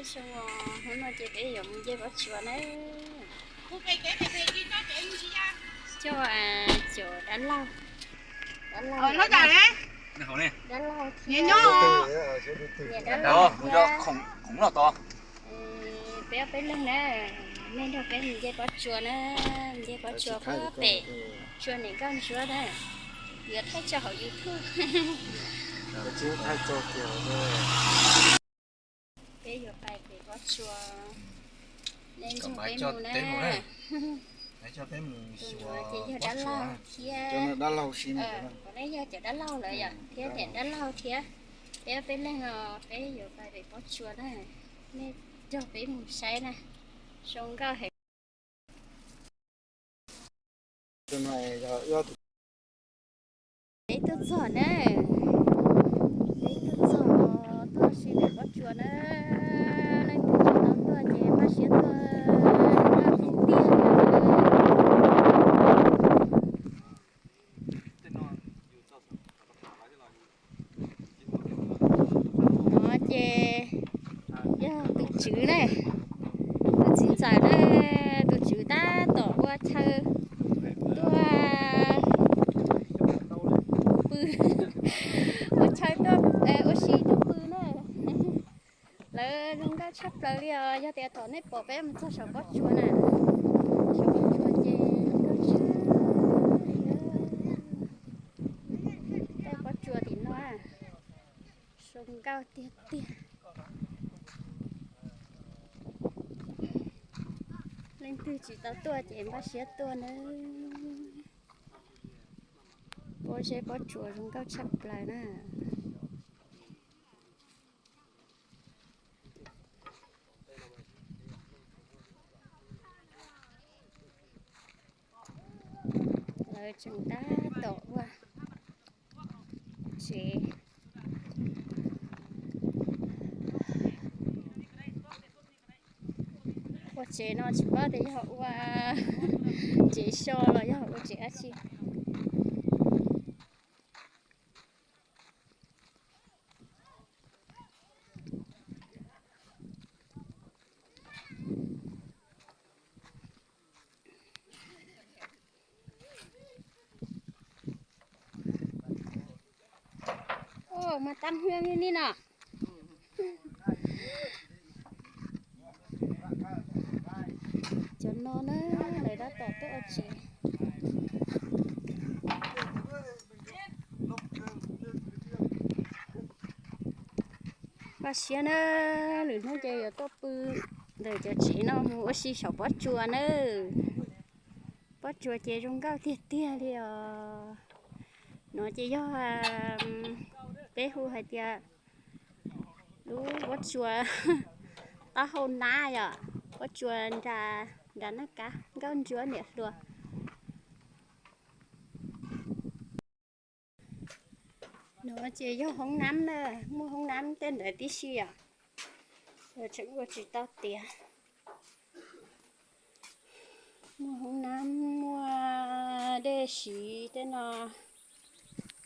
Xyoo hnub no ces peb yuav mus nce pob tsuas na. Coj caum dab laug, dab laug, dab laug thiab niam dab laug thiab. Peb ob peb leeg na, nej nrog peb mus nce pob tsuas na, nce pob tsuas puag pem tsua niam nkauj ntsuab na, yuav thaij tso hauv YouTube. Peb yuav pais pem pob tsuas, nej nrog peb mus na. Tus no ces yog dab laug thiab, nej yog cov dab laug lawm yom, thiab niam dab laug thiab. Peb ob peb leeg os, peb yuav pais pem pob tsuas na, nej nrog peb mus saib na, zoo nkauj heev. Peb tuaj txog na, peb tuaj txog, tuaj si pem pob tsuas na, leej twg tsis tau tuaj ces npaj siab tuaj, nkauj tiag tiag. No ces yog tus tswv na, tus txiv ntxawm na, tus tswv tab tom ua chaw tuaj pw, ua chaw tuaj, ua si tuaj pw na. Lawv zoo nkauj tshaj plaws li os, yog tias thaum nej pom peb mus txog saum pob tsuas na, saum pob tsuas ces zoo nkauj tshaj, tej pob tsuas tim no zoo nkauj tiag tiag. Leej twg tsis tau tuaj ces npaj siab tuaj nawb. Pob zeb pob tsuas zoo nkauj tshaj plaws na. Lawv tseem tab tom ua tsev. Ua tsev no tsis paub tias yog ua tsev so los yog ua tsev dab tsi. Mas tab hwj li no. Cov no na, lawv tab tom tuaj ua tsev. Npaj siab na, lwm hnub ces yuav tuaj pw ntawm cov tsev no mus ua si saum pob tsuas na. Pob tsuas ces zoo nkauj tiag tiag li os. No ces yog peb hu hais tias lub pob tsuas taub hau nab yom, pob tsuas nra, nra nab kab nkauj ntsuab niam hluas. No ces yog hoob nab na, muaj hoob nab tej ntawd tib si yom. Tseem ua tsis tau tiav. Muaj hoob nab, muaj dej siv tej no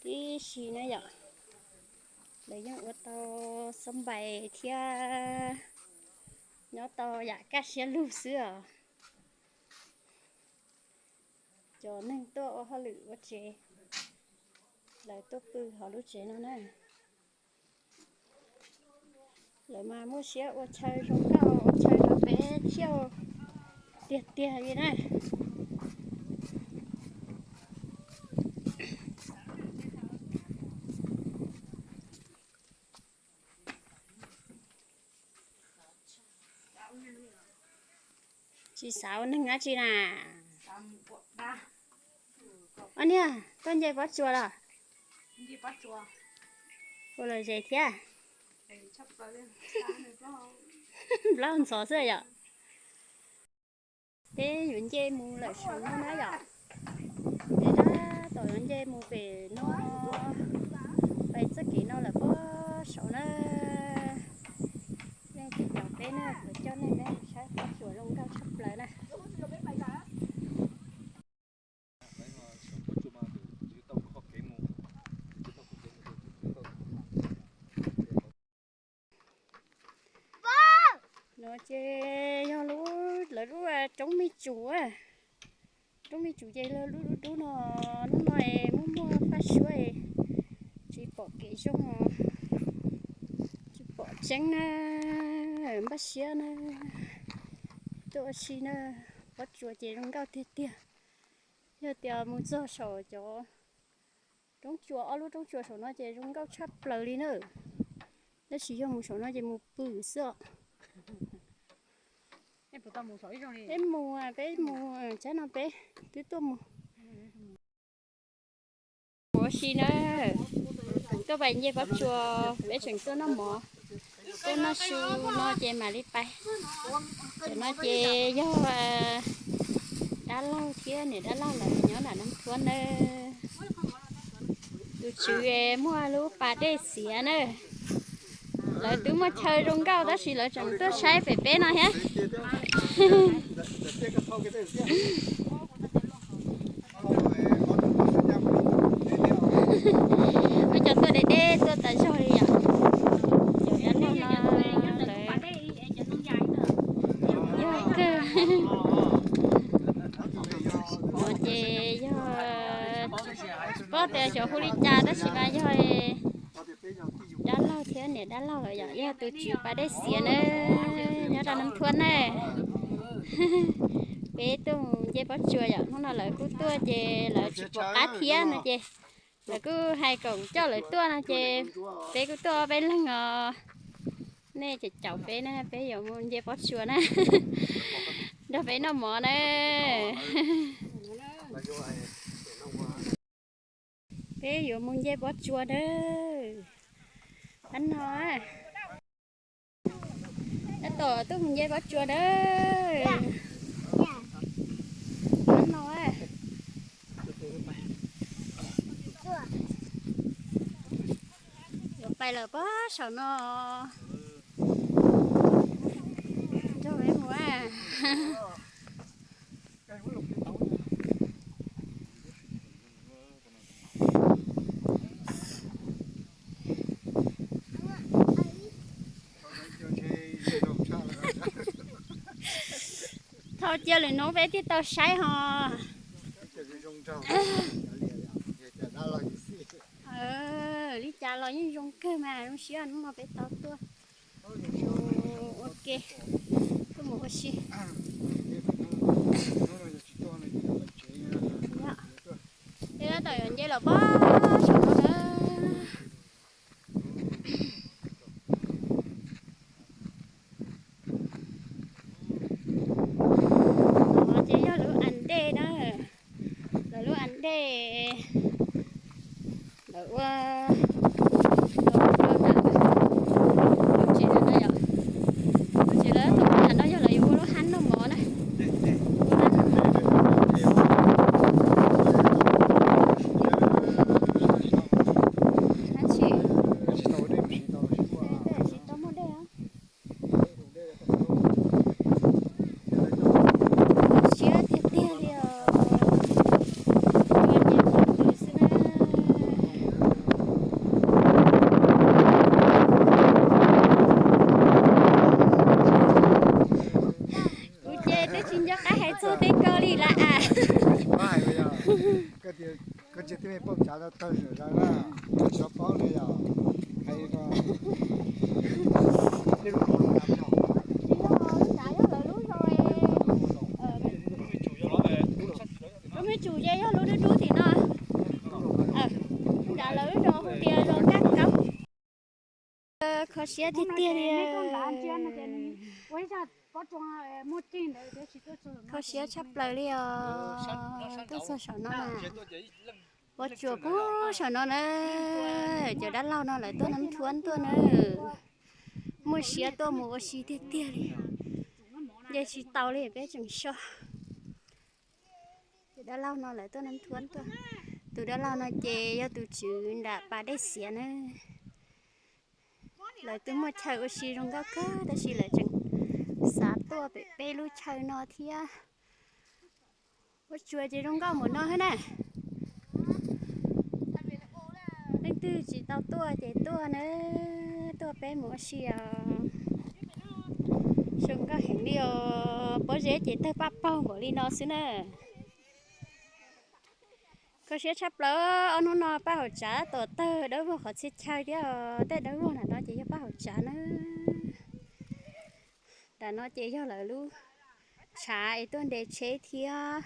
tib si na yom. Lawv yeej ua tau xab npais thiab nyob tau yam kaj siab lug xwb os. Cov neeg tuaj ua hauj lwm ua tsev, lawv tuaj pw hauv lub tsev no na. Lawv mas muaj siab ua chaw zoo nkauj, ua chaw rau peb thiaj tiag tiag li na. Tsis xav ua neeg dab tsi na? Ob niag, koj nce pob tsuas los? Ua los ze thiab. Plaub ntxhov xwb yom. Peb yuav nce mus lawm saum no na yom. Peb tab tom yuav nce mus pem no, pem txoj kev no lawm pob saum na. Nej caum peb na, kuv coj nej saib pob tsuas zoo nkauj tshaj plaws na. Ces yog lub, lawv lub roob me tsum, roob me tsum ces lub dub dub no, hnub no muaj muaj faj suab, tsis pom kev zoo, tsis pom tseeb na, npaj siab na, tuaj ua si na, pob tsuas ces zoo nkauj tiag tiag. Yog tias mus txog saum cov roob tsuas, ob lub roob tsuas saum no ces zoo nkauj tshaj plaws li na. Tab sis yog mus saum no ces mus pw xwb os. Peb mus, peb mus, tsam no peb twb tuaj mus. Ua si na, tuaj pais nce pob tsuas, peb tseem tuaj noj mov, tuaj noj su no ces mam li pais. Cov no ces yog dab laug thiab niam dab laug lawv nyob nram Nab Thuab na. Tus tswv muaj lub pas dej xiav na. Lawv twb muaj chaw zoo nkauj tab sis lawv tseem tuaj saib pem peb no thiab. Muaj cov tuaj deb deb tuaj tas zog li yom. Cov dab laug no lawv yog kawg. No ces yog tsis paub tias xyov hu li cas tab sis mas yog dab laug thiab niam dab laug lawv yom, yog tus tswv pas dej xiav na, nyob rau Nab Thuab na. Peb tuaj mus nce pob tsuas yom, hnub no lawv kuj tuaj ces lawv tsis pom qab thiab no ces lawv kuj hais kom coj lawv tuaj no ces peb kuj tuaj peb leeg os. Nej caum caum peb na, peb yuav mus nce pob tsuas na, nrog peb noj mov na. Peb yuav mus nce pob tsuas na. Ab no, tab tom tuaj mus nce pob tsuas na. Ab no, yuav pais lawm pob saum no. Nrog peb mus. Thau cia lwm hnub peb thiaj tau saib ho. Li cas los yeej zoo kawg mas, zoo siab hnub no peb tau tuaj ua ke, tuaj mus ua si. Peb tab tom yuav nce los pob saum no na. Ces yog lub as dej na, lawv lub as dej, lawv ua rau nram lub tsev no yom. Lub tsev lawv ua nram no yog lawv yuav ua lub hab noj mov na. Hab tsis tau muaj dej. Siab tiag tiag li os. Ua nce pob tsuas xwb na. Kuv ces twb tsis nco qab hais txog tej ko li lawm as. Koj tsis tij me pauj tsav tawg zawm zaws na, koj tsis paub li yog hais li ko. Lub me tsum ces yog lub dub dub tim no. Nrad lawv lub zos hu tias zos Nkaj Kaub. Kho siab tiag tiag li. Kho siab tshaj plaws li os. Tuaj txog saum no na. Pob tsuas puag saum no na. Cov dab laug no lawv tuaj Nab Thuab tuaj na. Muaj siab tuaj mus ua si tiag tiag li. Nce tsis tau li peb tseem so. Cov dab laug no lawv tuaj Nab Thuab tuaj. Tus dab laug no ces yog tus tswv nram pas dej xiav na. Lawv twb muaj chaw ua si zoo nkauj kawg tab sis lawv tseem xav tuaj pem peb lub chaw no thiab. Pob tsuas ces zoo nkauj npaum no thiab na. Leej twg tsis tau tuaj ces tuaj na, tuaj peb mus ua si os. Zoo Heev li os, pob zeb ces tawg paj paug npaum li no xwb na. Kho siab tshaj plaws, ob hnub no paj hauv tsav tom tawg dawb vog qhov txhia chaw thiab os. Tej dawb vog nram no ces yog paj hauv tsav na. Nram no ces yog lawv lub tshav es tuaj ntes tsheb thiab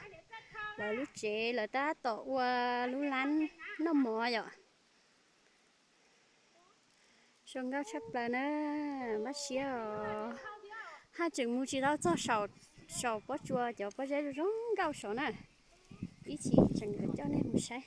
lawv lub tsev, lawv tab tom ua lub lab noj mov yom. Zoo nkauj tshaj plaws na, npaj siab os. Haj tseem mus tsis tau txog saum, saum pob tsuas cov pob zeb zoo nkauj saud na. Ib chim tseem coj nej mus saib.